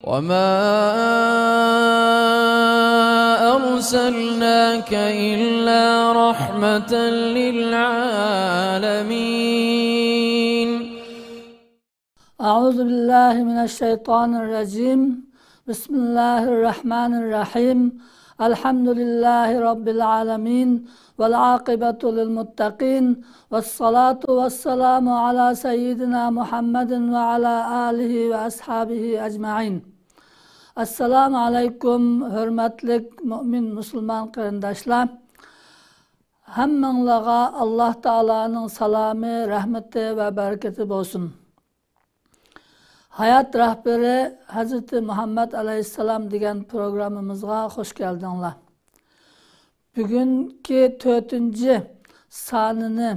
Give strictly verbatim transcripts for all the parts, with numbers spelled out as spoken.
وما أرسلناك إلا رحمة للعالمين. أعوذ بالله من الشيطان الرجيم. بسم الله الرحمن الرحيم. الحمد لله رب العالمين. والعاقبة للمتقين. والصلاة والسلام على سيدنا محمد وعلى آله وأصحابه أجمعين. ئەسسالامۇ ئەلەيكۇم، ھۆرمەتلىك مۆمىن مۇسۇلمان قېرىنداشلار. ھەممىڭلارغا ئاللاھ تائالانىڭ سالامى، رەھمىتى ۋە بەرىكىتى بولسۇن. ھايات رەھبىرى ھەزرىتى مۇھەممەد ئەلەيھىسسالام دېگەن پروگراممىمىزغا خۇش كەلدىڭلار. بۈگۈنكى تۆتىنچى سانىنى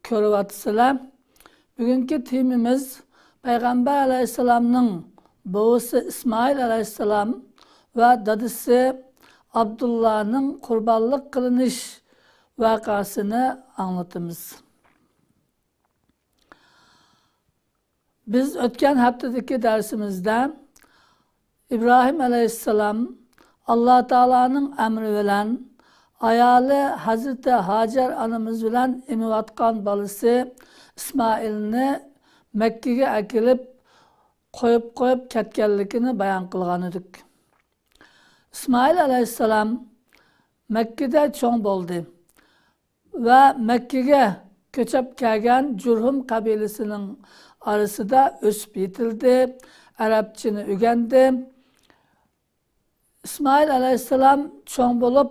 كۆرۈۋاتىسىلەر. بۈگۈنكى تېمىمىز پەيغەمبەر ئەلەيھىسسالامنىڭ بوۋىسى ئىسمائىل ئەلەيھىسسالام ۋە دادىسى ئابدۇللانىڭ قۇربانلىق قىلىنىش ۋەقەسىنى ئاڭلىتىمىز. بىز ئۆتكەن ھەپتىدىكى دەرسىمىزدە ئىبراھىم ئەلەيھىسسالام ئاللاھ تائالانىڭ ئەمرى بىلەن ئايالى ھەزرىتى ھاجەر ئانىمىز بىلەن ئېمىۋاتقان بالىسى ئىسمائىلنى مەككىگە ئەكېلىپ قويۇپ قويۇپ كەتكەنلىكىنى بايان قىلغان ئىدۇق. ئىسمائىل ئەلەيھىسسالام مەككىدە چوڭ بولدى ۋە مەككىگە كۆچۈپ كەلگەن جۇرھۇم قەبىلىسىنىڭ ئارىسىدا ئۆسۈپ يېتىلدى، ئەرەبچىنى ئۆگەندى. ئىسمائىل ئەلەيھىسسالام چوڭ بولۇپ،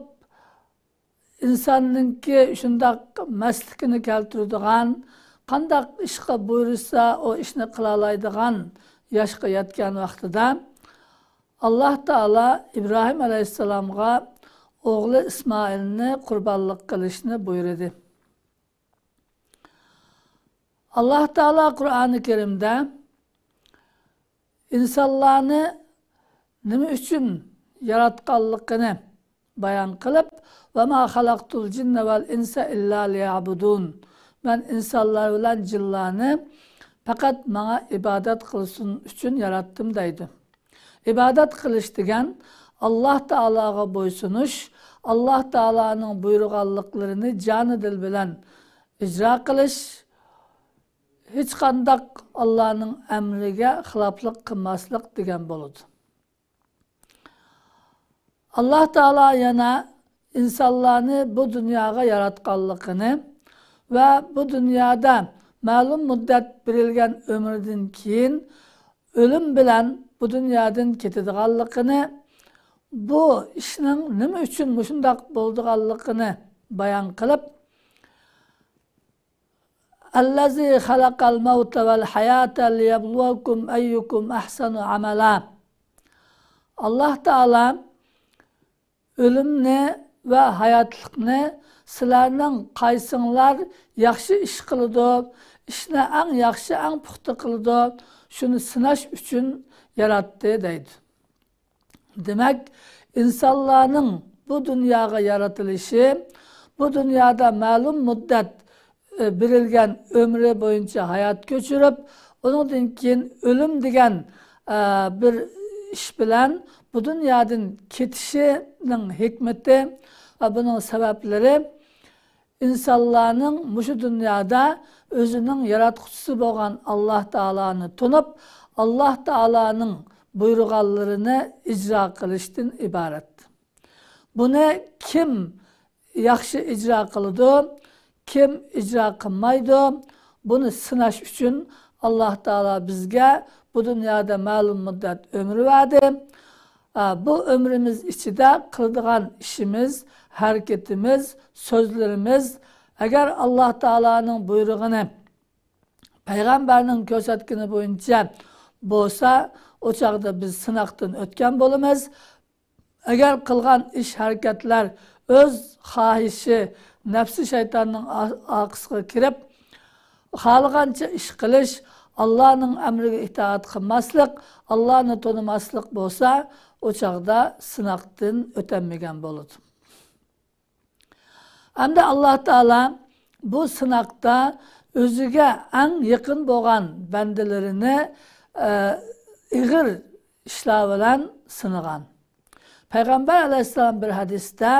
ئىنساننىڭكى شۇنداق مەستلىكىنى كەلتۈرىدىغان، قانداق ئىشقا بۇيرۇسا ئۇ ئىشنى قىلالايدىغان ياشقا يەتكەن ۋاقتىدا، ئاللاھ تائالا ئىبراھىم ئەلەيھىسسالامغا ئوغلى ئىسمائىلنى قۇربانلىق قىلىشنى بۇيرۇدى. ئاللاھ تائالا قۇرئانى كەرىمدە ئىنسانلارنى نېمە ئۈچۈن ياراتقانلىقىنى بايان قىلىپ، «ۋەما خەلەقتۇل جىننە ۋەل ئىنسە ئىللا لىيەبۇدۇن.» مەن ئىنسانلار بىلەن جىنلارنى پەقەت ماڭا ئىبادەت قىلسۇن ئۈچۈن ياراتتىم دەيدۇ. ئىبادەت قىلىش دېگەن ئاللاھ تائالاغا بويسۇنۇش، ئاللاھ تائالانىڭ بۇيرۇغانلىقلىرىنى جانى دىل بىلەن ئىجرا قىلىش، ھېچقانداق ئاللانىڭ ئەمرىگە خىلاپلىق قىلماسلىق دېگەن بولىدۇ. ئاللاھ تائالا يەنە ئىنسانلارنى بۇ دۇنياغا ياراتقانلىقىنى ۋە بۇ دۇنيادا مەلۇم مۇددەت بېرىلگەن ئۆمرىدىن كېيىن ئۆلۈم بىلەن بۇ دۇنيادىن كېتىدىغانلىقىنى، بۇ ئىشنىڭ نېمە ئۈچۈن مۇشۇنداق بولىدىغانلىقىنى بايان قىلىپ، «ئەللەزى خەلەقەل مەۋتە ۋەل ھەياتە لىيەبلۇۋەكۇم ئەييۇكۇم ئەھسەنۇ ئەمەلا.» ئاللاھ تائالا ئۆلۈمنى ۋە ھاياتلىقنى سىلەرنىڭ قايسىڭلار ياخشى ئىش قىلىدۇ، ئىشنى ئەڭ ياخشى، ئەڭ پۇختا قىلىدۇ، شۇنى سىناش ئۈچۈن ياراتتى دەيدۇ. دېمەك، ئىنسانلارنىڭ بۇ دۇنياغا يارىتىلىشى، بۇ دۇنيادا مەلۇم مۇددەت ئى، بېرىلگەن ئۆمرى بويىچە ھايات كۆچۈرۈپ، ئۇنىڭدىن كېيىن ئۆلۈم دېگەن، ئە، بىر ئىش بىلەن بۇ دۇنيادىن كېتىشىنىڭ ھېكمىتى ۋە بۇنىڭ سەۋەبلىرى ئىنسانلارنىڭ مۇشۇ دۇنيادا ئۆزىنىڭ ياراتقۇچىسى بولغان ئاللاھ تائالانى تونۇپ، ئاللاھ تائالانىڭ بۇيرۇغانلىرىنى ئىجرا قىلىشتىن ئىبارەت. بۇنى كىم ياخشى ئىجرا قىلىدۇ، كىم ئىجرا قىلمايدۇ، بۇنى سىناش ئۈچۈن ئاللاھ تائالا بىزگە بۇ دۇنيادا مەلۇم مۇددەت ئۆمرى بەردى. ئا، بۇ ئۆمرىمىز ئىچىدە قىلىدىغان ئىشىمىز، ھەرىكىتىمىز، سۆزلىرىمىز ئەگەر ئاللاھ تائالانىڭ بۇيرۇغىنى، پەيغەمبەرنىڭ كۆرسەتكىنى بويىچە بولسا، ئۇ چاغدا بىز سىناقتىن ئۆتكەن بولىمىز. ئەگەر قىلغان ئىش-ھەرىكەتلەر ئۆز خاھىشى، نەپسى شەيتاننىڭ ئا-، ئارقىسىغا كىرىپ، خالىغانچە ئىش قىلىش، ئاللانىڭ ئەمرىگە ئىتائەت قىلماسلىق، ئاللانى تونۇماسلىق بولسا، ئۇ چاغدا سىناقتىن ئۆتەلمىگەن بولىدۇ. ئەمدى ئاللاھ تائالا بۇ سىناقتا ئۆزىگە ئەڭ يېقىن بولغان بەندىلىرىنى، ئە، ئېغىر ئىشلار بىلەن سىنىغان. پەيغەمبەر ئەلەيھىسسالام بىر ھەدىستە،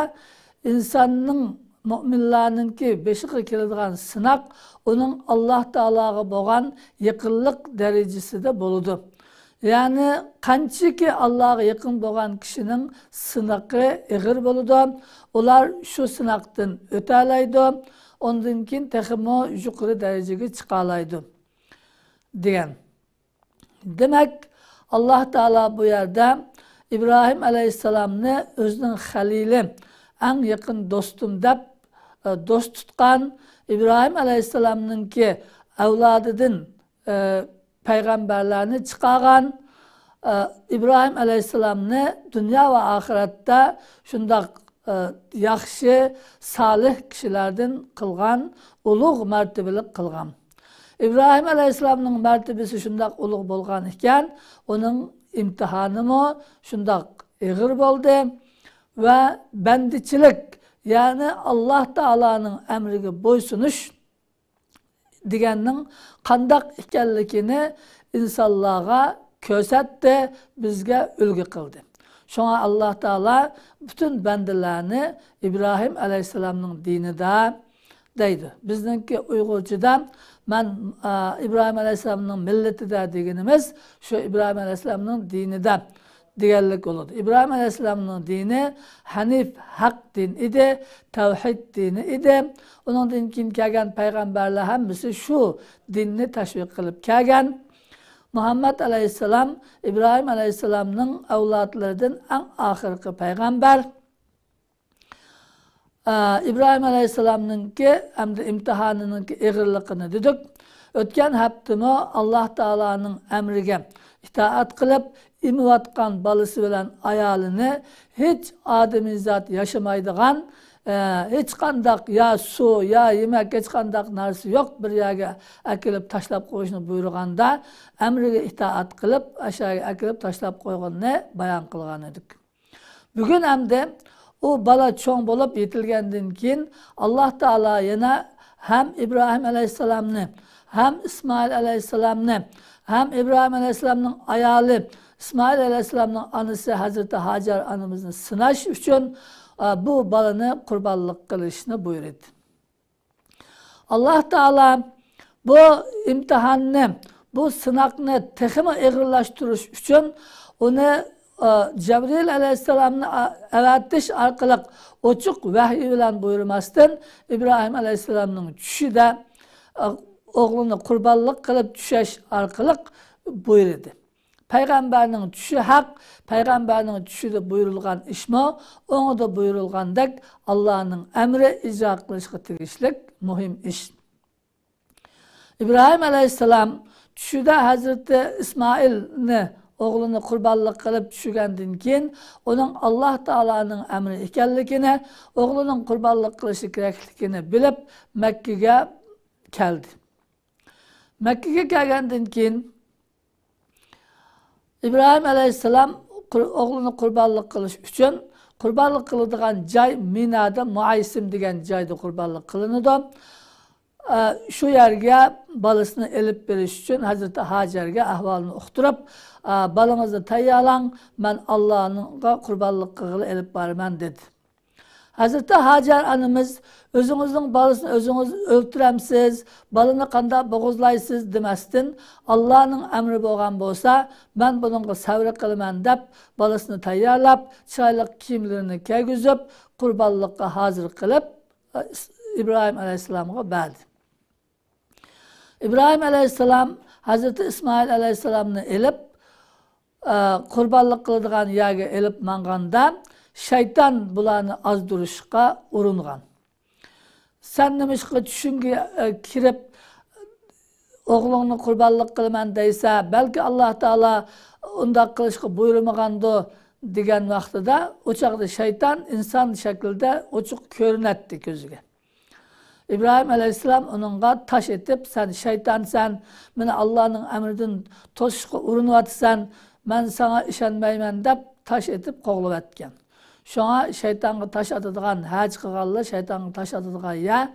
ئىنساننىڭ، مۆمىنلارنىڭكى بېشىغا كېلىدىغان سىناق ئۇنىڭ ئاللاھ تائالاغا بولغان يېقىنلىق دەرىجىسىدە بولىدۇ. يەنى قانچىكى ئاللاھقا يېقىن بولغان كىشىنىڭ سىنىقى ئېغىر بولىدۇ. ئۇلار شۇ سىناقتىن ئۆتەلەيدۇ. ئۇندىن كېيىن تېخىمۇ يۇقىرى دەرىجىگە چىقالايدۇ، دېگەن. دېمەك، ئاللاھ تائالا بۇ يەردە ئىبراھىم ئەلەيھىسسالامنى ئۆزىنىڭ خەلىلى، ئەڭ يېقىن دوستۇم دەپ، ئە، دوست تۇتقان. ئىبراھىم ئەلەيھىسسالامنىڭكى ئەۋلادىدىن، ئە، پەيغەمبەرلەرنى چىقارغان، ئە، ئىبراھىم ئەلەيھىسسالامنى دۇنيا ۋە ئاخىرەتتە شۇنداق، ئە، ياخشى، سالىھ كىشىلەردىن قىلغان، ئۇلۇغ مەرتىبىلىك قىلغان. ئىبراھىم ئەلەيھىسسالامنىڭ مەرتىبىسى شۇنداق ئۇلۇغ بولغان ئىكەن، ئۇنىڭ ئىمتىھانىمۇ شۇنداق ئېغىر بولدى. ۋە بەندىچىلىك، يەنى ئاللاھ تائالانىڭ ئەمرىگە بويسۇنۇش دېگەننىڭ قانداق ئىكەنلىكىنى ئىنسانلارغا كۆرسەتتى، بىزگە ئۈلگە قىلدى. شۇڭا ئاللاھ تائالا پۈتۈن بەندىلەرنى ئىبراھىم ئەلەيھىسسالامنىڭ دىنىدا دەيدۇ. بىزنىڭكى ئۇيغۇرچىدا مەن، ئا، ئىبراھىم ئەلەيھىسسالامنىڭ مىللىتىدە دېگىنىمىز شۇ ئىبراھىم ئەلەيھىسسالامنىڭ دىنىدا دېگەنلىك بولىدۇ. ئىبراھىم ئەلەيھىسسالامنىڭ دىنى ھەنىف، ھەق دىن ئىدى، تەۋھىد دىنى ئىدى. ئۇنىڭدىن كېيىن كەلگەن پەيغەمبەرلەر ھەممىسى شۇ دىننى تەشۋىق قىلىپ كەلگەن. مۇھەممەد ئەلەيھىسسالام ئىبراھىم ئەلەيھىسسالامنىڭ ئەۋلادلىرىدىن ئەڭ ئاخىرقى پەيغەمبەر. ئە، ئىبراھىم ئەلەيھىسسالامنىڭكى ھەمدە ئىمتىھانىنىڭكى ئېغىرلىقىنى دېدۇق. ئۆتكەن ھەپتىمۇ ئاللاھ تائالانىڭ ئەمرىگە ئىتائەت قىلىپ، ئېمىۋاتقان بالىسى بىلەن ئايالىنى ھېچ ئادىمىزات ياشىمايدىغان، ئە، ھېچقانداق يا سۇ، يا يېمەك، ھېچقانداق نەرسە يوق بىر يەرگە ئەكېلىپ تاشلاپ قويۇشنى بۇيرۇغاندا، ئەمرىگە ئىتائەت قىلىپ، ئاشۇ يەرگە ئەكېلىپ تاشلاپ قويغىنىنى بايان قىلغان ئىدۇق. بۈگۈن ئەمدى ئۇ بالا چوڭ بولۇپ يېتىلگەندىن كېيىن، ئاللاھ تائالا يەنە ھەم ئىبراھىم ئەلەيھىسسالامنى، ھەم ئىسمائىل ئەلەيھىسسالامنى، ھەم ئىبراھىم ئەلەيھىسسالامنىڭ ئايالى ئىسمائىل ئەلەيھىسسالامنىڭ ئانىسى ھەزرىتى ھاجەر ئانىمىزنى سىناش ئۈچۈن، ئە، بۇ بالىنى قۇربانلىق قىلىشنى بۇيرۇدى. ئاللاھ تائالا بۇ ئىمتىھاننى، بۇ سىناقنى تېخىمۇ ئېغىرلاشتۇرۇش ئۈچۈن ئۇنى، ئا، جەبرىئىل ئەلەيھىسسالامنى، ئا، ئەۋەتىش ئارقىلىق ئوچۇق ۋەھىي بىلەن بۇيرۇماستىن، ئىبراھىم ئەلەيھىسسالامنىڭ چۈشىدە، ئا، ئوغلىنى قۇربانلىق قىلىپ چۈشەش ئارقىلىق بۇيرۇدى. پەيغەمبەرنىڭ چۈشى ھەق، پەيغەمبەرنىڭ چۈشىدە بۇيرۇلغان ئىشمۇ، ئوڭىدا بۇيرۇلغاندەك ئاللانىڭ ئەمرى ئىجرا قىلىشقا تېگىشلىك مۇھىم ئىش. ئىبراھىم ئەلەيھىسسالام چۈشىدە ھەزرىتى ئىسمائىلنى، ئوغلىنى قۇربانلىق قىلىپ چۈشىگەندىن كېيىن، ئۇنىڭ ئاللا تائالانىڭ ئەمرى ئىكەنلىكىنى، ئوغلىنىڭ قۇربانلىق قىلىشى كېرەكلىكىنى بىلىپ، مەككىگە كەلدى. مەككىگە كەلگەندىن كېيىن، ئىبراھىم ئەلەيھىسسالام قۇر-، ئوغلىنى قۇربانلىق قىلىش ئۈچۈن، قۇربانلىق قىلىدىغان جاي مىنادا مۇئەيسىم دېگەن جايدا قۇربانلىق قىلىنىدۇ. ئە، شۇ يەرگە بالىسىنى ئېلىپ بېرىش ئۈچۈن ھەزرىتى ھاجەرگە ئەھۋالىنى ئۇقتۇرۇپ، ئە، بالىڭىزنى تەييارلاڭ، مەن ئاللانىڭغا قۇربانلىق قىلغىلى ئېلىپ بارىمەن، دېدى. ھەزرىتى ھاجەر ئانىمىز، ئۆزىڭىزنىڭ بالىسىنى ئۆزىڭىز ئۆلتۈرەمسىز، بالىنى قانداق بوغۇزلايسىز دېمەستىن، ئاللانىڭ ئەمرى بولغان بولسا، مەن بۇنىڭغا سەۋر قىلىمەن دەپ، بالىسىنى تەييارلاپ، چىرايلىق كىيىملىرىنى كىيگۈزۈپ، قۇربانلىققا ھازىر قىلىپ، ئىبراھىم ئەلەيھىسسالامغا بەردى. ئىبراھىم ئەلەيھىسسالام ھەزرىتى ئىسمائىل ئەلەيھىسسالامنى ئېلىپ، ئە، قۇربانلىق قىلىدىغان يەرگە ئېلىپ ماڭغاندا، شەيتان بۇلارنى ئازدۇرۇشقا ئۇرۇنغان. سەن نېمىشقا چۈشۈڭگە، ئە، كىرىپ، ئوغلۇڭنى قۇربانلىق قىلىمەن دەيسە، بەلكى ئاللا تائالا ئۇنداق قىلىشقا بۇيرۇمىغاندۇ، دېگەن ۋاقتىدا، ئۇ چاغدا شەيتان ئىنسان شەكلىدە ئوچۇق كۆرۈنەتتى كۆزىگە. ئىبراھىم ئەلەيھىسسالام ئۇنىڭغا تاش ئېتىپ، سەن شەيتانسەن، مېنى ئاللانىڭ ئەمرىدىن توسۇشقا ئۇرۇنۇۋاتىسەن، مەن ساڭا ئىشەنمەيمەن دەپ تاش ئېتىپ قوغلىۋەتكەن. شۇڭا شەيتانغا تاش ئاتىدىغان، ھەج قىلغانلار شەيتانغا تاش ئاتىدىغان يەر،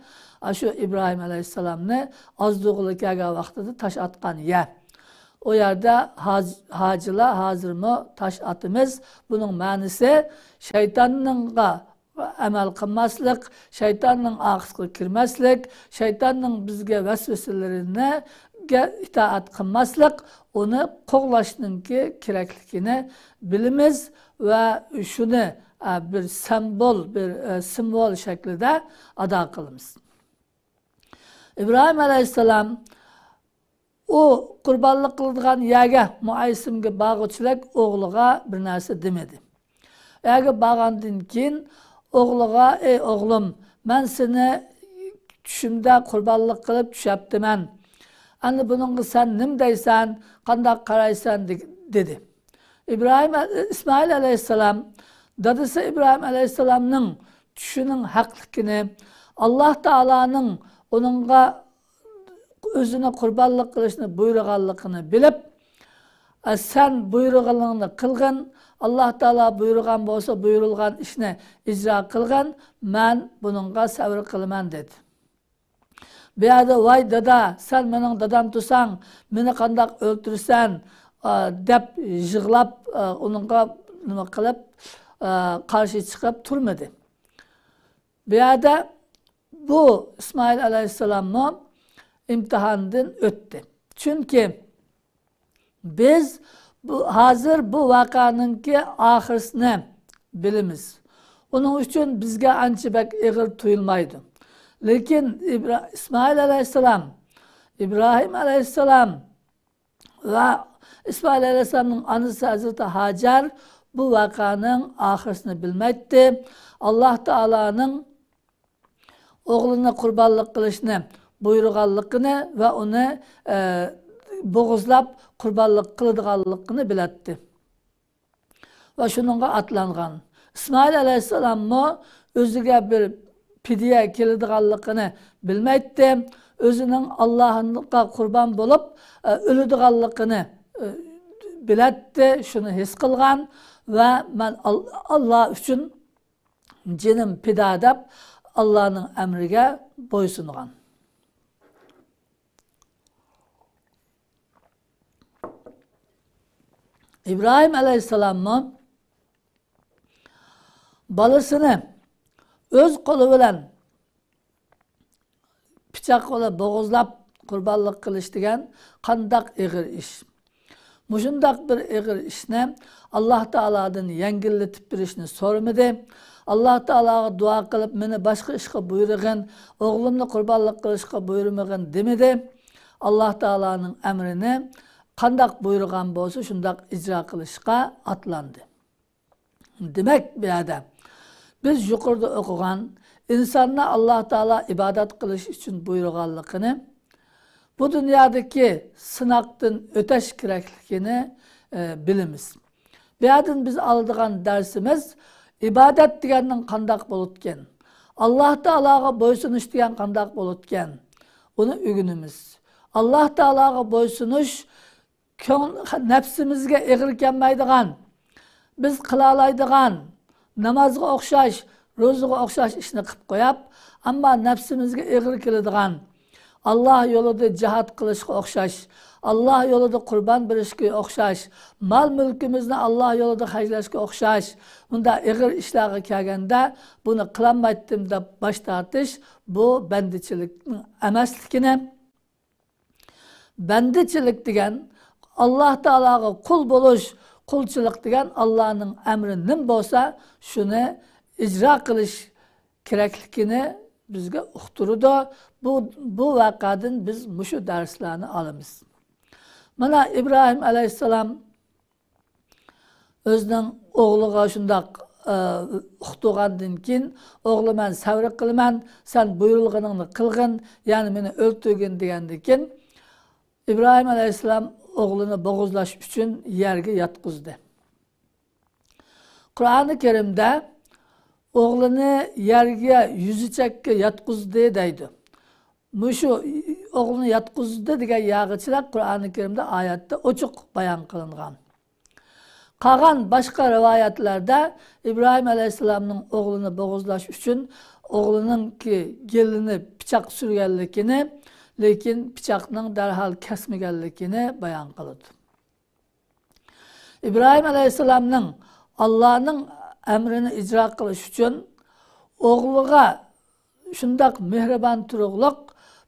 ئاشۇ ئىبراھىم ئەلەيھىسسالامنى ئازدۇرغىلى كەلگەن ۋاقتىدا تاش ئاتقان يەر. ئۇ يەردە ھاج-، ھاجىلار ھازىرمۇ تاش ئاتىمىز. بۇنىڭ مەنىسى شەيتاننىڭغا ئەمەل قىلماسلىق، شەيتاننىڭ ئارقىسىغا كىرمەسلىك، شەيتاننىڭ بىزگە ۋەسۋەسىلىرىگە ئىتائەت قىلماسلىق، ئۇنى قوغلاشنىڭكى كېرەكلىكىنى بىلىمىز ۋە شۇنى، ئە، بىر سىمۋول، بىر، ئە، سىمۋول شەكلىدە ئادا قىلىمىز. ئىبراھىم ئەلەيھىسسالام ئۇ قۇربانلىق قىلىدىغان يەرگە مۇئەيسىمگە بارغۇچىلىك ئوغلىغا بىر نەرسە دېمىدى. ئەگە بارغاندىن كېيىن ئوغلىغا، ئەي ئوغلۇم، مەن سېنى چۈشۈمدە قۇربانلىق قىلىپ چۈشەپتىمەن. ئەمدى بۇنىڭغا سەن نېمە دەيسەن، قانداق قارايسەن؟ دېدى. ئىبراھىم، ئىسمائىل ئەلەيھىسسالام دادىسى ئىبراھىم ئەلەيھىسسالامنىڭ چۈشىنىڭ ھەقلىكىنى، ئاللاھ تائالانىڭ ئۇنىڭغا ئۆزىنى قۇربانلىق قىلىشنى بۇيرۇغانلىقىنى بىلىپ، ئە، سەن بۇيرۇغىنىڭنى قىلغىن، ئاللاھ تائالا بۇيرۇغان بولسا، بۇيرۇلغان ئىشنى ئىجرا قىلغىن، مەن بۇنىڭغا سەۋر قىلىمەن، دېدى. بۇ يەردە، ۋاي دادا، سەن مېنىڭ دادام تۇرساڭ، مېنى قانداق ئۆلتۈرىسەن، ئە، دەپ يىغلاپ، ئە، ئۇنىڭغا نېمە قىلىپ، ئە، قارشى چىقىپ تۇرمىدى. بۇ يەردە بۇ ئىسمائىل ئەلەيھىسسالاممۇ ئىمتىھاندىن ئۆتتى. چۈنكى بىز بۇ، ھازىر بۇ ۋەقەنىڭكى ئاخىرىسىنى بىلىمىز. ئۇنىڭ ئۈچۈن بىزگە ئانچە بەك ئېغىر تۇيۇلمايدۇ. لېكىن ئىبرا-، ئىسمائىل ئەلەيھىسسالام، ئىبراھىم ئەلەيھىسسالام ۋە ئىسمائىل ئەلەيھىسسالامنىڭ ئانىسى ھەزرىتى ھاجەر بۇ ۋەقەنىڭ ئاخىرىسىنى بىلمەيتتى. ئاللاھ تائالانىڭ ئوغلىنى قۇربانلىق قىلىشنى بۇيرۇغانلىقىنى ۋە ئۇنى، ئە، بوغۇزلاپ قۇربانلىق قىلىدىغانلىقىنى بىلەتتى. ۋە شۇنىڭغا ئاتلانغان. ئىسمائىل ئەلەيھىسسالاممۇ ئۆزىگە بىر پىدىيە كېلىدىغانلىقىنى بىلمەيتتى. ئۆزىنىڭ ئاللاھقا قۇربان بولۇپ، ئە، ئۆلىدىغانلىقىنى، ئە، بىلەتتى، شۇنى ھېس قىلغان ۋە مەن ئال-، ئاللاھ ئۈچۈن جېنىم پىدا دەپ، ئاللاھنىڭ ئەمرىگە بويسۇنغان. ئىبراھىم ئەلەيھىسسالاممۇ بالىسىنى ئۆز قولى بىلەن پىچاق بىلەن بوغۇزلاپ قۇربانلىق قىلىش دېگەن قانداق ئېغىر ئىش! مۇشۇنداق بىر ئېغىر ئىشنى ئاللاھ تائالادىن يەڭگىللىتىپ بېرىشنى سورىمىدى. ئاللاھ تائالاغا دۇئا قىلىپ، مېنى باشقا ئىشقا بۇيرۇغىن، ئوغلۇمنى قۇربانلىق قىلىشقا بۇيرۇمىغىن دېمىدى. ئاللاھ تائالانىڭ ئەمرىنى قانداق بۇيرۇغان بولسا، شۇنداق ئىجرا قىلىشقا ئاتلاندى. دېمەك، بۇ يەردە بىز يۇقىرىدا ئوقۇغان ئىنساننى ئاللاھ تائالا ئىبادەت قىلىش ئۈچۈن بۇيرۇغانلىقىنى، بۇ دۇنيادىكى سىناقتىن ئۆتەش كېرەكلىكىنى، ئە، بىلىمىز. بۇ يەردىن بىز ئالىدىغان دەرسىمىز، ئىبادەت دېگەننىڭ قانداق بولىدىكەن؟ ئاللاھ تائالاغا بويسۇنۇش دېگەن قانداق بولىدىكەن؟ ئۇنى ئۆگىنىمىز. ئاللاھ تائالاغا بويسۇنۇش كۆڭۈل، نەپسىمىزگە ئېغىر كەلمەيدىغان، بىز قىلالايدىغان، نامازغا ئوخشاش، روزىغا ئوخشاش ئىشنى قىلىپ قويۇپ، ئەمما نەپسىمىزگە ئېغىر كېلىدىغان، ئاللاھ يولىدا جىھاد قىلىشقا ئوخشاش، ئاللاھ يولىدا قۇربان بېرىشكە ئوخشاش، مال-مۈلكىمىزنى ئاللاھ يولىدا خەجلەشكە ئوخشاش، بۇنداق ئېغىر ئىشلارغا كەلگەندە، بۇنى قىلالمايتتىم دەپ باش تارتىش، بۇ بەندىچىلىكنىڭ ئەمەسلىكىنى، بەندىچىلىك دېگەن ئاللاھ تائالاغا قۇل بولۇش، قۇلچىلىق دېگەن ئاللاھنىڭ ئەمرى نېمە بولسا، شۇنى ئىجرا قىلىش كېرەكلىكىنى بىزگە ئۇقتۇرىدۇ. بۇ، بۇ ۋەقەدىن بىز مۇشۇ دەرسلەرنى ئالىمىز. مانا، ئىبراھىم ئەلەيھىسسالام ئۆزىنىڭ ئوغلىغا شۇنداق، ئە، ئۇقتۇرغاندىن كېيىن، ئوغلۇم، مەن سەۋر قىلىمەن، سەن بۇيرۇلغىنىڭنى قىلغىن، يەنى مېنى ئۆلتۈرگىن، دېگەندىن كېيىن، ئىبراھىم ئەلەيھىسسالام ئوغلىنى بوغۇزلاش ئۈچۈن يەرگە ياتقۇزدى. قۇرئانى كەرىمدە ئوغلىنى يەرگە يۈزىچەككە ياتقۇزدى دەيدۇ. مۇشۇ ئوغلىنى ياتقۇزدى دېگەن يەرگىچىلەر قۇرئانى كەرىمدە ئايەتتە ئوچۇق بايان قىلىنغان. قالغان باشقا رىۋايەتلەردە ئىبراھىم ئەلەيھىسسالامنىڭ ئوغلىنى بوغۇزلاش ئۈچۈن ئوغلىنىڭكى گېلىنى پىچاق سۈرگەنلىكىنى، لېكىن پىچاقنىڭ دەرھال كەسمىگەنلىكىنى بايان قىلىدۇ. ئىبراھىم ئەلەيھىسسالامنىڭ ئاللانىڭ ئەمرىنى ئىجرا قىلىش ئۈچۈن ئوغلىغا شۇنداق مېھرىبان تۇرۇقلۇق،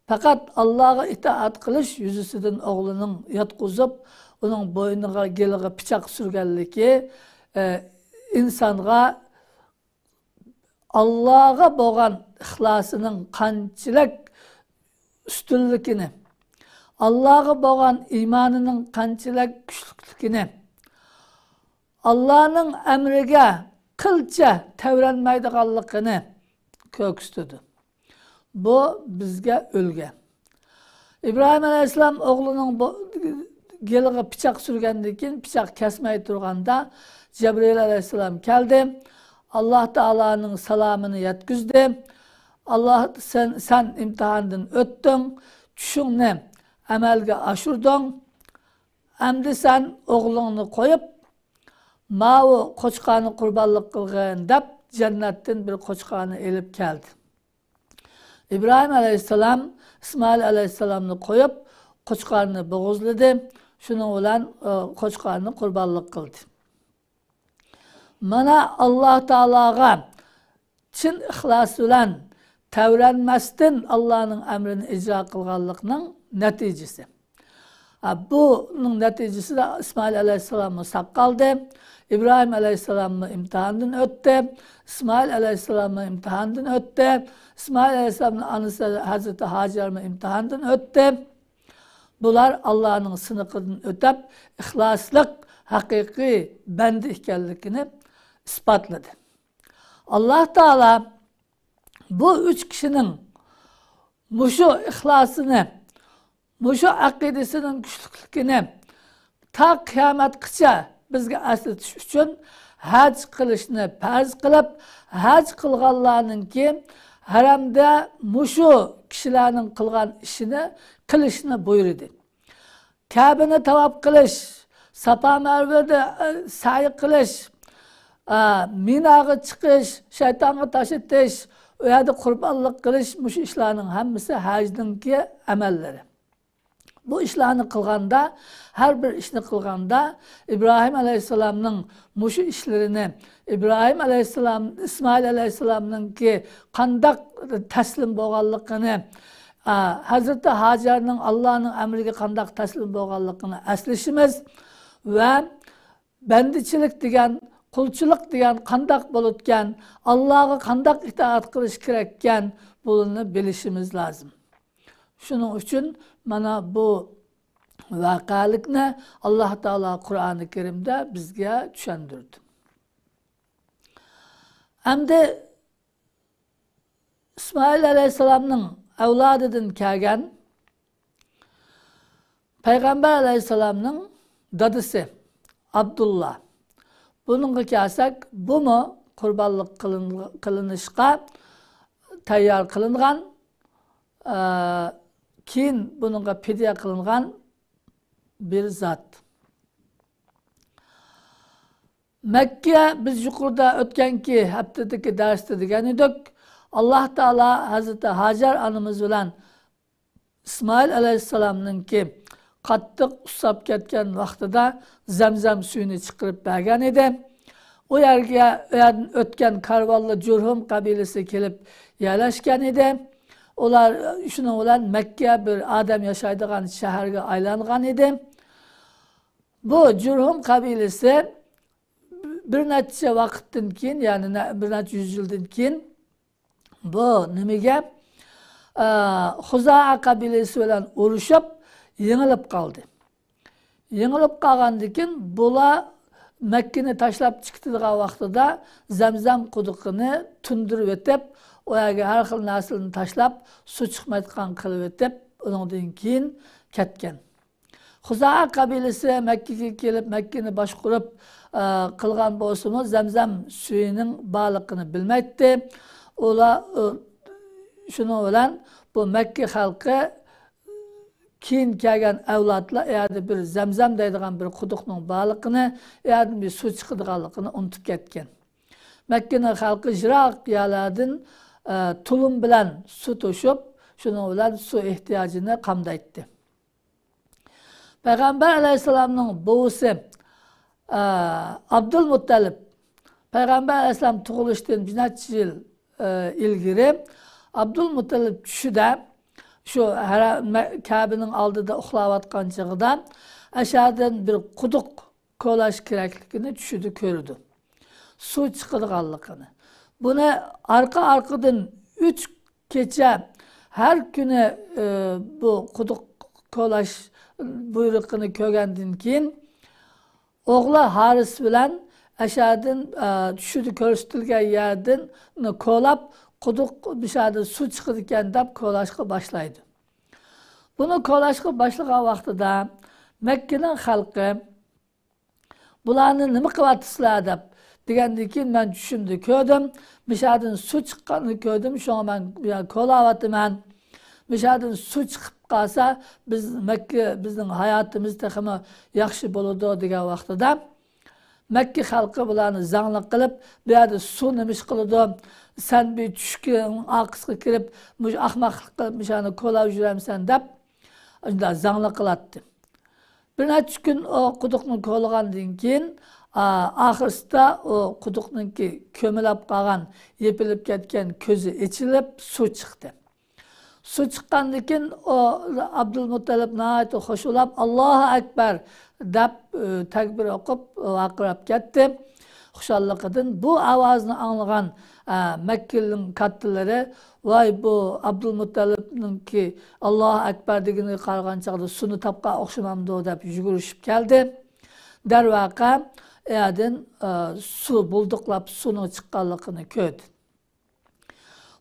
پەقەت ئاللاغا ئىتائەت قىلىش يۈزىسىدىن ئوغلىنىڭ ياتقۇزۇپ، ئۇنىڭ بوينىغا، گېلىغا پىچاق سۈرگەنلىكى، ئە، ئىنسانغا ئاللاغا بولغان ئىخلاسىنىڭ قانچىلىك ئۈستۈنلۈكىنى، ئاللاغا بولغان ئىمانىنىڭ قانچىلىك كۈچلۈكلۈكىنى، ئاللانىڭ ئەمرىگە قىلچە تەۋرەنمەيدىغانلىقىنى كۆرسىتىدۇ. بۇ بىزگە ئۈلگە. ئىبراھىم ئەلەيھىسسالام ئوغلىنىڭ بو-، گېلىغا پىچاق سۈرگەندىن كېيىن، پىچاق كەسمەي تۇرغاندا، جەبرىئىل ئەلەيھىسسالام كەلدى. ئاللا تائالانىڭ سالامىنى يەتكۈزدى. ئاللا، سەن، سەن ئىمتىھاندىن ئۆتتۈڭ، چۈشۈڭنى ئەمەلگە ئاشۇردۇڭ. ئەمدى سەن ئوغلۇڭنى قويۇپ، ماۋۇ قوچقارنى قۇربانلىق قىلغىن، دەپ، جەننەتتىن بىر قوچقارنى ئېلىپ كەلدى. ئىبراھىم ئەلەيھىسسالام ئىسمائىل ئەلەيھىسسالامنى قويۇپ، قوچقارنى بوغۇزلىدى. شۇنىڭ بىلەن، ئى، قوچقارنى قۇربانلىق قىلدى. مانا، ئاللا تائالاغا چىن ئىخلاس بىلەن تەۋرەنمەستىن ئاللانىڭ ئەمرىنى ئىجرا قىلغانلىقنىڭ نەتىجىسى. ھە، بۇنىڭ نەتىجىسىدە ئىسمائىل ئەلەيھىسسالاممۇ ساق قالدى، ئىبراھىم ئەلەيھىسسالاممۇ ئىمتىھاندىن ئۆتتى، ئىسمائىل ئەلەيھىسسالاممۇ ئىمتىھاندىن ئۆتتى، ئىسمائىل ئەلەيھىسسالامنىڭ ئانىسى ھەزرىتى ھاجەرمۇ ئىمتىھاندىن ئۆتتى. بۇلار ئاللانىڭ سىنىقىدىن ئۆتۈپ، ئىخلاسلىق ھەقىقىي بەندە ئىكەنلىكىنى ئىسپاتلىدى. ئاللا تائالا بۇ ئۈچ كىشىنىڭ مۇشۇ ئىخلاسىنى، مۇشۇ ئەقىدىسىنىڭ كۈچلۈكلۈكىنى تا قىيامەتقىچە بىزگە ئەسلىتىش ئۈچۈن ھەج قىلىشنى پەرز قىلىپ، ھەج قىلغانلارنىڭكى ھەرەمدە مۇشۇ كىشىلەرنىڭ قىلغان ئىشىنى قىلىشنى بۇيرۇدى. كەبىنى تاۋاپ قىلىش، ساپا مەرۋىدە، ئە، سەي قىلىش، ئە، مىناغا چىقىش، شەيتانغا تاش ئېتىش، ئۇ يەردە قۇربانلىق قىلىش، مۇشۇ ئىشلارنىڭ ھەممىسى ھەجنىڭكى ئەمەللىرى. بۇ ئىشلارنى قىلغاندا، ھەر بىر ئىشنى قىلغاندا، ئىبراھىم ئەلەيھىسسالامنىڭ مۇشۇ ئىشلىرىنى، ئىبراھىم ئەلەيھىسسالام، ئىسمائىل ئەلەيھىسسالامنىڭكى قانداق تەسلىم بولغانلىقىنى، ئا، ھەزرىتى ھاجەرنىڭ ئاللانىڭ ئەمرىگە قانداق تەسلىم بولغانلىقىنى ئەسلىشىمىز ۋە بەندىچىلىك دېگەن، قۇلچىلىق دېگەن قانداق بولىدىكەن، ئاللاغا قانداق ئىتائەت قىلىش كېرەككەن، بۇنى بىلىشىمىز لازىم. شۇنىڭ ئۈچۈن مانا بۇ ۋەقەلىكنى ئاللا تائالا قۇرئانى كەرىمدە بىزگە چۈشەندۈردى. ئەمدى ئىسمائىل ئەلەيھىسسالامنىڭ ئەۋلادىدىن كەلگەن پەيغەمبەر ئەلەيھىسسالامنىڭ دادىسى ئابدۇللا. بۇنىڭغا كەلسەك، بۇمۇ قۇربانلىق قىلىن-، قىلىنىشقا تەييار قىلىنغان، ئە، كېيىن بۇنىڭغا پىدىيە قىلىنغان بىر زات. مەككە، بىز يۇقىرىدا ئۆتكەنكى ھەپتىدىكى دەرستە دېگەن ئىدۇق، ئاللا تائالا ھەزرىتى ھاجەر ئانىمىز بىلەن ئىسمائىل ئەلەيھىسسالامنىڭكى قاتتىق ئۇسساپ كەتكەن ۋاقتىدا زەمزەم سۈيىنى چىقىرىپ بەرگەن ئىدى. ئۇ يەرگە، ئۇ يەردىن ئۆتكەن كارۋانلا جۇرھۇم قەبىلىسى كېلىپ يەرلەشكەن ئىدى. ئۇلار شۇنىڭ بىلەن مەككە بىر ئادەم ياشايدىغان شەھەرگە ئايلانغان ئىدى. بۇ جۇرھۇم قەبىلىسى بىر نەچچە ۋاقىتتىن كېيىن، يەنى نە-، بىر نەچچە يۈز يىلدىن كېيىن بۇ نېمىگە، ئە، خۇزائە قەبىلىسى بىلەن ئۇرۇشۇپ، يېڭىلىپ قالدى. يېڭىلىپ قالغاندىن كېيىن بۇلار مەككىنى تاشلاپ چىقىدىغان ۋاقتىدا زەمزەم قۇدۇقىنى تىندۇرۇۋېتىپ، ئۇ يەرگە ھەر خىل نەرسىلەرنى تاشلاپ، سۇ چىقمايدىغان قىلىۋېتىپ، ئۇنىڭدىن كېيىن كەتكەن. خۇزائە قەبىلىسى مەككىگە كېلىپ، مەككىنى باشقۇرۇپ، ئە، قىلغان بولسىمۇ، زەمزەم سۈيىنىڭ بارلىقىنى بىلمەيتتى. ئۇلار، ئۇ، شۇنىڭ بىلەن بۇ مەككە خەلقى، كېيىن كەلگەن ئەۋلادلار ئۇ يەردە بىر زەمزەم دەيدىغان بىر قۇدۇقنىڭ بارلىقىنى، ئۇ يەردىن بىر سۇ چىقىدىغانلىقىنى ئۇنتۇپ كەتكەن. مەككىنىڭ خەلقى يىراق يەرلەردىن، ئە، تۇلۇم بىلەن سۇ توشۇپ، شۇنىڭ بىلەن سۇ ئېھتىياجىنى قامدايتتى. پەيغەمبەر ئەلەيھىسسالامنىڭ بوۋىسى، ئە، ئابدۇلمۇتتەلىپ، پەيغەمبەر ئەلەيھىسسالام تۇغۇلۇشتىن بىر نەچچە يىل، ئە، ئىلگىرى ئابدۇلمۇتتەلىپ چۈشىدە، شۇ ھەرە-، مە-، كەبىنىڭ ئالدىدا ئۇخلاۋاتقان چېغىدا، ئەشەدىن بىر قۇدۇق كولاش كېرەكلىكىنى چۈشىدە كۆرىدۇ. سۇ چىقىدىغانلىقىنى. بۇنى ئارقا-ئارقىدىن ئۈچ كېچە ھەر كۈنى، ئى، بۇ قۇدۇق كولاش بۇيرۇقىنى كۆرگەندىن كېيىن، ئوغلى ھارىس بىلەن ئەشەدىن، ئى، چۈشىدە كۆرسىتىلگەن يەردىن كولاپ، قۇدۇق مىشەدىن سۇ چىقىدىكەن دەپ كولاشقا باشلايدۇ. بۇنى كولاشقا باشلىغان ۋاقتىدا مەككىنىڭ خەلقى، «بۇلارنى نېمە قىلىۋاتىسىلەر؟» دەپ دېگەندىن كېيىن، «مەن چۈشۈمدە كۆردۈم، مىشەدىن سۇ چىققاننى كۆردۈم، شۇڭا مەن بۇ يەردە كولاۋاتىمەن. مىشەدىن سۇ چىقىپ قالسا، بىز مەككە، بىزنىڭ ھاياتىمىز تېخىمۇ ياخشى بولىدۇ» دېگەن ۋاقتىدا، مەككە خەلقى بۇلارنى زاڭلىق قىلىپ، «بۇ يەردە سۇ نېمە ئىش قىلىدۇ؟ سەن بىر چۈشكە، ئارقىسىغا كىرىپ، مۇشۇ ئاخماقلىق قىلىپ، مۇشۇنى كولاپ يۈرەمسەن؟» دەپ، شۇنداق زاڭلىق قىلاتتى. بىر نەچچە كۈن ئۇ قۇدۇقنى كولىغاندىن كېيىن، ئا، ئاخىرسىدا ئۇ قۇدۇقنىڭكى كۆمۈلۈپ قالغان، يېپىلىپ كەتكەن كۆزى ئېچىلىپ، سۇ چىقتى. سۇ چىققاندىن كېيىن ئۇ ئابدۇلمۇتتەلىپ ناھايىتى خۇش بولاپ، «ئاللاھۇ ئەكبەر» دەپ، ئى، تەكبىر ئوقۇپ، ۋارقىراپ كەتتى. خۇشاللىقىدىن بۇ ئاۋازنى ئاڭلىغان، ئە، مەككىنىڭ كاتتىلىرى، «ۋاي، بۇ ئابدۇلمۇتتەلىپنىڭكى ئاللاھۇ ئەكبەر دېگىنىگە قارىغان چاغدا سۇنى تاپقان ئوخشىمامدۇ؟» دەپ يۈگۈرۈشۈپ كەلدى. دەرۋەقە، ئۇ يەردىن، ئە، سۇ بۇلدۇقلاپ سۇنىڭ چىققانلىقىنى كۆردى.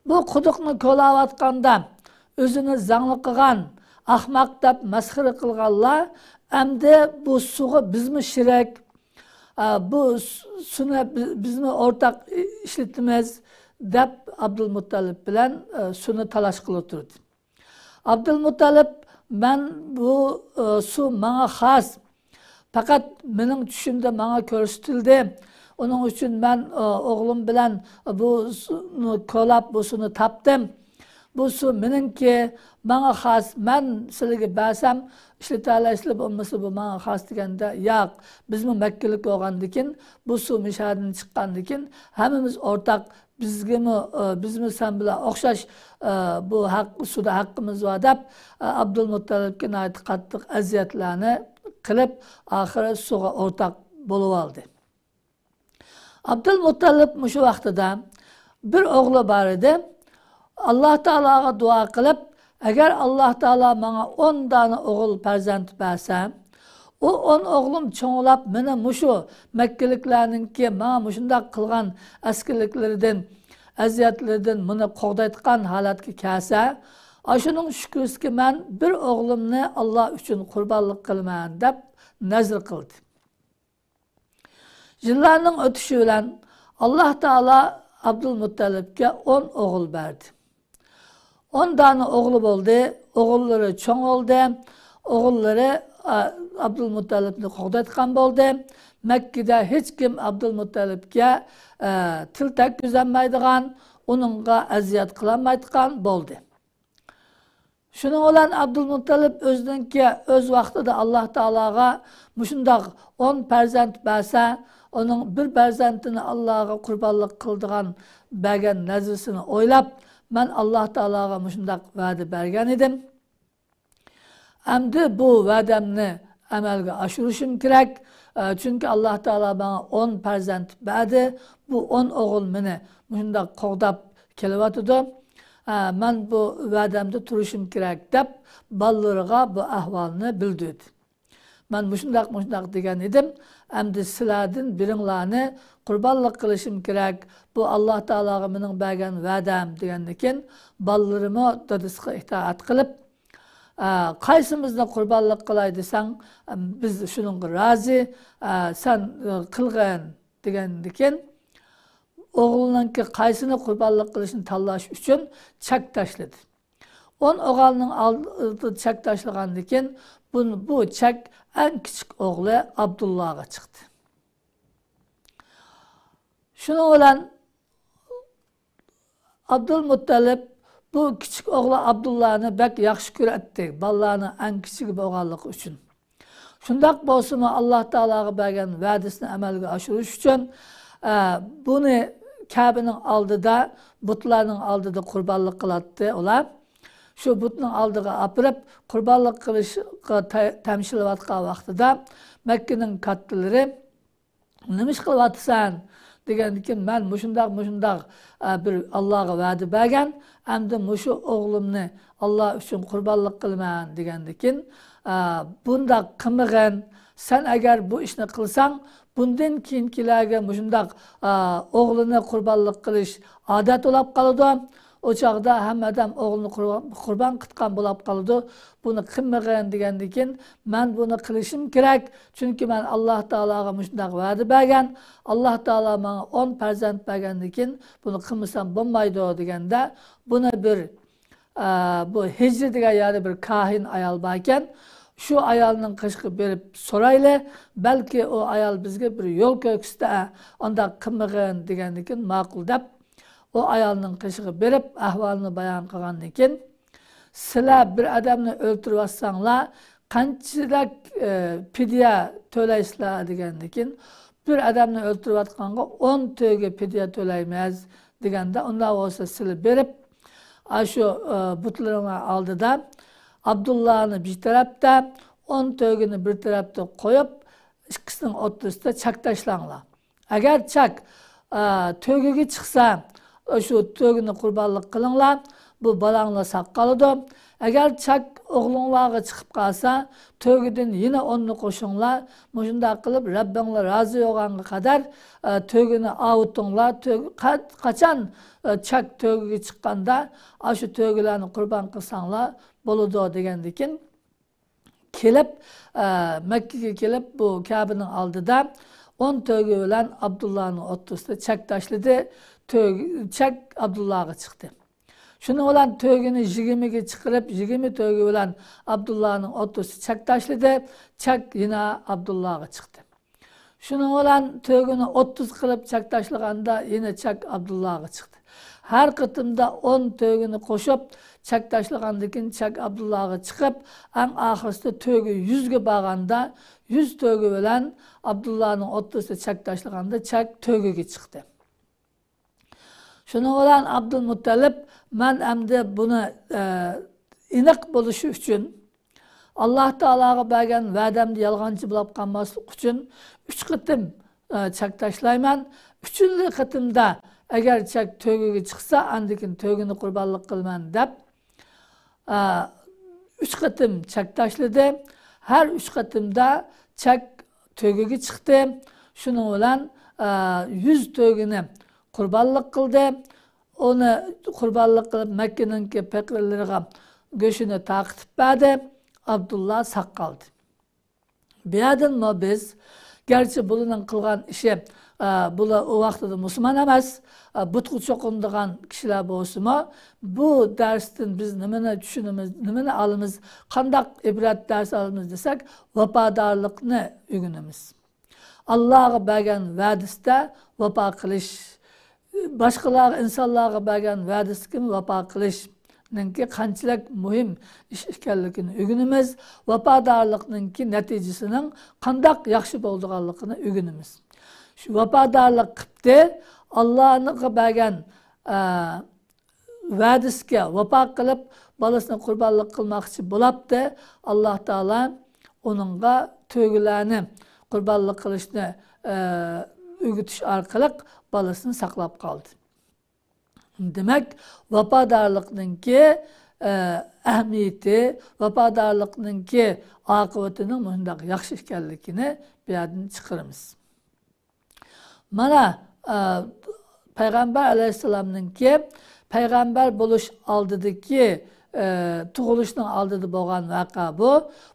بۇ قۇدۇقنى كولاۋاتقاندا ئۆزىنى زاڭلىق قىلغان، ئاخماق دەپ مەسخىرە قىلغانلار ئەمدى بۇ سۇغا بىزمۇ شېرىك، ئە، بۇ سۇ-، سۇنى بى-، بىزمۇ ئورتاق ئىشلىتىمىز دەپ ئابدۇلمۇتتەلىپ بىلەن، ئە، سۇنى تالاش قىلىپ تۇردى. ئابدۇلمۇتتەلىپ، «مەن بۇ، ئە، سۇ ماڭا خاس. پەقەت مېنىڭ چۈشۈمدە ماڭا كۆرسىتىلدى. ئۇنىڭ ئۈچۈن مەن، ئە، ئوغلۇم بىلەن بۇ سۇنى كولاپ، بۇ سۇنى تاپتىم. بۇ سۇ مېنىڭكى، ماڭا خاس. مەن سىلىگە بەرسەم، ئىشلىتەلەيسىلەر، بولمىسا بۇ ماڭا خاس» دېگەندە، «ياق، بىزمۇ مەككىلىك بولغاندىكىن، بۇ سۇ مىشەدىن چىققاندىكىن، ھەممىمىز ئورتاق، بىزگىمۇ، ئە، بىزمۇ سەن بىلەن ئوخشاش، ئە، بۇ ھەق، سۇدا ھەققىمىز بار» دەپ، ئە، ئابدۇلمۇتتەلىپكە ناھايىتى قاتتىق ئەزىيەتلەرنى قىلىپ، ئاخىرى سۇغا ئورتاق بولۇۋالدى. ئابدۇلمۇتتەلىپ مۇشۇ ۋاقتىدا بىر ئوغلى بار ئىدى. ئاللا تائالاغا دۇئا قىلىپ، «ئەگەر ئاللا تائالا ماڭا ئون دانە ئوغۇل پەرزەنت بەرسە، ئۇ ئون ئوغلۇم چوڭلاپ، مېنى مۇشۇ مەككىلىكلەرنىڭكى ماڭا مۇشۇنداق قىلغان ئەسكىلىكلىرىدىن، ئەزىيەتلىرىدىن مېنى قوغدايدىغان ھالەتكە كەلسە، ئاشۇنىڭ شۈكرىسىكى مەن بىر ئوغلۇمنى ئاللا ئۈچۈن قۇربانلىق قىلىمەن» دەپ نەزىر قىلدى. يىللارنىڭ ئۆتۈشى بىلەن ئاللا تائالا ئابدۇلمۇتتەلىپكە ئون ئوغۇل بەردى. ئون دانە ئوغلى بولدى. ئوغۇللىرى چوڭ بولدى. ئوغۇللىرى، ئا، ئابدۇلمۇتتەلىپنى قوغدايدىغان بولدى. مەككىدە ھېچكىم ئابدۇلمۇتتەلىپكە، ئە، تىل تەگكۈزەلمەيدىغان، ئۇنىڭغا ئەزىيەت قىلالمايدىغان بولدى. شۇنىڭ بىلەن ئابدۇلمۇتتەلىپ ئۆزىنىڭكى ئۆز ۋاقتىدا ئاللا تائالاغا مۇشۇنداق ئون پەرزەنت بەرسە، ئۇنىڭ بىر پەرزەنتىنى ئاللاغا قۇربانلىق قىلىدىغان بەرگەن نەزرىسىنى ئويلاپ، مەن ئاللا تائالاغا مۇشۇنداق ۋەدە بەرگەن ئىدىم. ئەمدى بۇ ۋەدەمنى ئەمەلگە ئاشۇرۇشۇم كېرەك. ئە، چۈنكى ئاللا تائالا ماڭا ئون پەرزەنت بەردى. بۇ ئون ئوغۇل مېنى مۇشۇنداق قوغداپ كېلىۋاتىدۇ. ئە، مەن بۇ ۋەدەمدە تۇرۇشۇم كېرەك دەپ بالىلىرىغا بۇ ئەھۋالنى بىلدۈردى. مەن مۇشۇنداق، مۇشۇنداق دېگەن ئىدىم. ئەمدى سىلەردىن بىرىڭلارنى قۇربانلىق قىلىشىم كېرەك. بۇ ئاللا تائالاغا مېنىڭ بەرگەن ۋەدەم دېگەندىكىن، بالىلىرىمۇ دادىسىغا ئىتائەت قىلىپ، ئە، قايسىمىزنى قۇربانلىق قىلاي دېسەڭ، بىز شۇنىڭغا رازى، ئە، سەن، ئە، قىلغىن دېگەندىكىن، ئوغلىنىڭكى قايسىنى قۇربانلىق قىلىشنى تاللاش ئۈچۈن چەك تاشلىدى. ئون ئوغۇلنىڭ ئالدىدا چەك تاشلىغاندىكىن، بۇ، بۇ چەك ئەڭ كىچىك ئوغلى ئابدۇللاغا چىقتى. شۇنىڭ بىلەن ئابدۇلمۇتتەلىپ بۇ كىچىك ئوغلى ئابدۇللانى بەك ياخشى كۆرەتتى، بالىلارنىڭ ئەڭ كىچىكى بولغانلىقى ئۈچۈن. شۇنداق بولسىمۇ، ئاللا تائالاغا بەرگەن ۋەدىسىنى ئەمەلگە ئاشۇرۇش ئۈچۈن، ئە، بۇنى كەبىنىڭ ئالدىدا، بۇتلارنىڭ ئالدىدا قۇربانلىق قىلاتتى ئۇلار. شۇ بۇتنىڭ ئالدىغا ئاپىرىپ، قۇربانلىق قىلىشقا تە-، تەمشىلىۋاتقان ۋاقتىدا، مەككىنىڭ كاتتىلىرى، «نېمە ئىش قىلىۋاتىسەن؟» دېگەندىكىن، «مەن مۇشۇنداق، مۇشۇنداق، ئە، بىر ئاللاغا ۋەدە بەرگەن، ئەمدى مۇشۇ ئوغلۇمنى ئاللا ئۈچۈن قۇربانلىق قىلىمەن» دېگەندىكىن، «ئە، بۇنداق قىلمىغىن، سەن ئەگەر بۇ ئىشنى قىلساڭ، بۇندىن كېيىنكىلەرگە مۇشۇنداق، ئە، ئوغلىنى قۇربانلىق قىلىش ئادەت بولاپ قالىدۇ. ئۇ چاغدا ھەممە ئادەم ئوغلىنى قۇربان، قۇربان قىتقان بولاپ قالىدۇ. بۇنى قىلمىغىن» دېگەندىكىن، «مەن بۇنى قىلىشىم كېرەك، چۈنكى مەن ئاللا تائالاغا مۇشۇنداق ۋەدە بەرگەن، ئاللا تائالا ماڭا ئون پەرزەنت بەرگەندىكىن، بۇنى قىلمىسام بولمايدۇ» دېگەندە، بۇنى بىر، ئە، بۇ ھىجرى دېگەن يەردە بىر كاھىن ئايال باركەن، شۇ ئايالنىڭ قېشىغا بېرىپ سورايلى، بەلكى ئۇ ئايال بىزگە بىر يول كۆرسىتە، ئانداق قىلمىغىن دېگەندىكىن، ماقۇل دەپ، ئۇ ئايالنىڭ قېشىغا بېرىپ، ئەھۋالنى بايان قىلغاندىن كېيىن، «سىلەر بىر ئادەمنى ئۆلتۈرۈۋاتساڭلار، قانچىلىك، ئە، پىدىيە تۆلەيسىلەر؟» دېگەندىن كېيىن، «بىر ئادەمنى ئۆلتۈرۈۋاتقانغا ئون تۆگە پىدىيە تۆلەيمىز» دېگەندە، «ئۇنداق بولسا سىلەر بېرىپ، ئاشۇ، ئە، بۇتلىرىڭلار ئالدىدا ئابدۇللانى بىر تەرەپتە، ئون تۆگىنى بىر تەرەپتە قويۇپ، ئىككىسىنىڭ ئوتتۇرىسىدا چەك تاشلاڭلار. ئەگەر چەك، ئە، تۆگىگە چىقسا، شۇ تۆگىنى قۇربانلىق قىلىڭلار، بۇ بالاڭلار ساق قالىدۇ. ئەگەر چەك ئوغلۇڭلارغا چىقىپ قالسا، تۆگىدىن يەنە ئوننى قوشۇڭلار. مۇشۇنداق قىلىپ، رەببىڭلار رازى بولغانغا قەدەر، ئە، تۆگىنى ئاۋۇتۇڭلار. تۆگ-، قا-، قاچان، ئە، چەك تۆگىگە چىققاندا، ئاشۇ تۆگىلەرنى قۇربان قىلساڭلار بولىدۇ» دېگەندىكىن، كېلىپ، ئە، مەككىگە كېلىپ، بۇ كەبىنىڭ ئالدىدا ئون تۆگە بىلەن ئابدۇللانىڭ ئوتتۇرىسىدا چەك تاشلىدى. تۆگ-، چەك ئابدۇللاغا چىقتى. شۇنىڭ بىلەن تۆگىنى يىگىرمىگە چىقىرىپ، يىگىرمە تۆگە بىلەن ئابدۇللانىڭ ئوتتۇرىسىدا چەك تاشلىدى. چەك يەنە ئابدۇللاغا چىقتى. شۇنىڭ بىلەن تۆگىنى ئوتتۇز قىلىپ چەك تاشلىغاندا، يەنە چەك ئابدۇللاغا چىقتى. ھەر قېتىمدا ئون تۆگىنى قوشۇپ چەك تاشلىغاندىن كېيىن، چەك ئابدۇللاغا چىقىپ، ئەڭ ئاخىرسىدا تۆگە يۈزگە بارغاندا، يۈز تۆگە بىلەن ئابدۇللانىڭ ئوتتۇرىسىدا چەك تاشلىغاندا، چەك تۆگىگە چىقتى. شۇنىڭ بىلەن ئابدۇلمۇتتەلىپ، «مەن ئەمدى بۇنى، ئە، ئېنىق بولۇشى ئۈچۈن، ئاللا تائالاغا بەرگەن ۋەدەمدە يالغانچى بولاپ قالماسلىق ئۈچۈن ئۈچ قېتىم، ئە، چەك تاشلايمەن. ئۈچىنچى قېتىمدا ئەگەر چەك تۆگىگە چىقسا، ئاندىن كېيىن تۆگىنى قۇربانلىق قىلىمەن» دەپ، ئە، ئۈچ قېتىم چەك تاشلىدى. ھەر ئۈچ قېتىمدا چەك تۆگىگە چىقتى. شۇنىڭ بىلەن، ئە، يۈز تۆگىنى قۇربانلىق قىلدى. ئۇنى قۇربانلىق قىلىپ، مەككىنىڭكى پەقىرلىرىغا گۆشىنى تارقىتىپ بەردى. ئابدۇللا ساق قالدى. بۇ يەردىنمۇ بىز، گەرچە بۇلارنىڭ قىلغان ئىشى، ئە، بۇلار ئۇ ۋاقتىدا مۇسۇلمان ئەمەس، ئە، بۇتقا چوقۇنىدىغان كىشىلەر بولسىمۇ، بۇ دەرستىن بىز نېمىنى چۈشىنىمىز، نېمىنى ئالىمىز، قانداق ئىبرەت دەرس ئالىمىز دېسەك، ۋاپادارلىقنى ئۆگىنىمىز. ئاللاغا بەرگەن ۋەدىسىدە ۋاپا قىلىش، باشقىلارغا، ئىنسانلارغا بەرگەن ۋەدىسىگە ۋاپا قىلىشنىڭكى قانچىلىك مۇھىم ئىش ئىكەنلىكىنى ئۆگىنىمىز. ۋاپادارلىقنىڭكى نەتىجىسىنىڭ قانداق ياخشى بولىدىغانلىقىنى ئۆگىنىمىز. شۇ ۋاپادارلىق قىپتى، ئاللاغا بەرگەن، ئە، ۋەدىسىگە ۋاپا قىلىپ، بالىسىنى قۇربانلىق قىلماقچى بولاپتى. ئاللا تائالا ئۇنىڭغا تۆگىلەرنى قۇربانلىق قىلىشنى، ئە، ئۆگىتىش ئارقىلىق بالىسىنى ساقلاپ قالدى. دېمەك، ۋاپادارلىقنىڭكى، ئە، ئەھمىيىتى، ۋاپادارلىقنىڭكى ئاقىۋىتىنىڭ مۇشۇنداق ياخشى ئىكەنلىكىنى بۇ يەردىن چىقىرىمىز. مانا، ئە، پەيغەمبەر ئەلەيھىسسالامنىڭكى پەيغەمبەر بولۇش ئالدىدىكى، ئە، تۇغۇلۇشنىڭ ئالدىدا بولغان ۋەقە بۇ.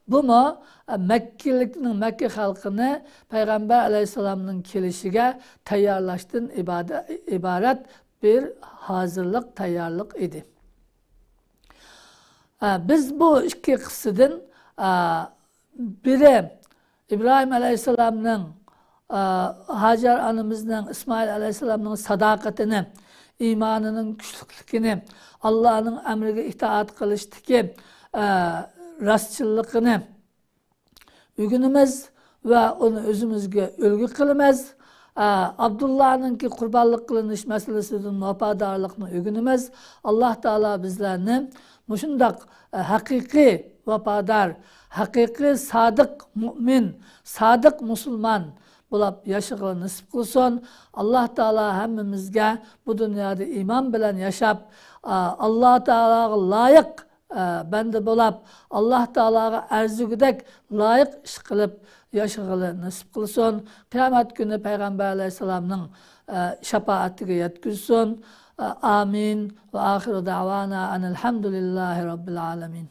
بۇمۇ، ئە، مەككىلىكنىڭ، مەككە خەلقىنى پەيغەمبەر ئەلەيھىسسالامنىڭ كېلىشىگە تەييارلاشتىن ئىبادە-، ئىبارەت بىر ھازىرلىق، تەييارلىق ئىدى. ئە، بىز بۇ ئىككى قىسسىدىن، ئە، بىرى ئىبراھىم ئەلەيھىسسالامنىڭ، ئە، ھاجەر ئانىمىزنىڭ، ئىسمائىل ئەلەيھىسسالامنىڭ ساداقىتىنى، ئىمانىنىڭ كۈچلۈكلۈكىنى، ئاللانىڭ ئەمرىگە ئىتائەت قىلىشتىكى، ئە، راستچىللىقىنى ئۆگىنىمىز ۋە ئۇنى ئۆزىمىزگە ئۈلگە قىلىمىز. ئە، ئابدۇللانىڭكى قۇربانلىق قىلىنىش مەسىلىسىدىن ۋاپادارلىقنى ئۆگىنىمىز. ئاللا تائالا بىزلەرنى مۇشۇنداق، ئە، ھەقىقىي ۋاپادار، ھەقىقىي سادىق مۇئمىن، سادىق مۇسۇلمان بولاپ ياشىغىلى نېسىپ قىلسۇن. ئاللا تائالا ھەممىمىزگە بۇ دۇنيادا ئىمان بىلەن ياشاپ، ئە، ئاللا تائالاغا لايىق، ئە، بەندە بولاپ، ئاللا تائالاغا ئەرزىگۈدەك لايىق ئىش قىلىپ ياشىغىلى نېسىپ قىلسۇن. قىيامەت كۈنى پەيغەمبەر ئەلەيھىسسالامنىڭ، ئە، شاپائەتىگە يەتكۈزسۇن. ئە، ئامىن. ۋە ئاخىرۇ دەۋانا ئەنىل ھەمدۇلىللاھى رەببىل ئالەمىن.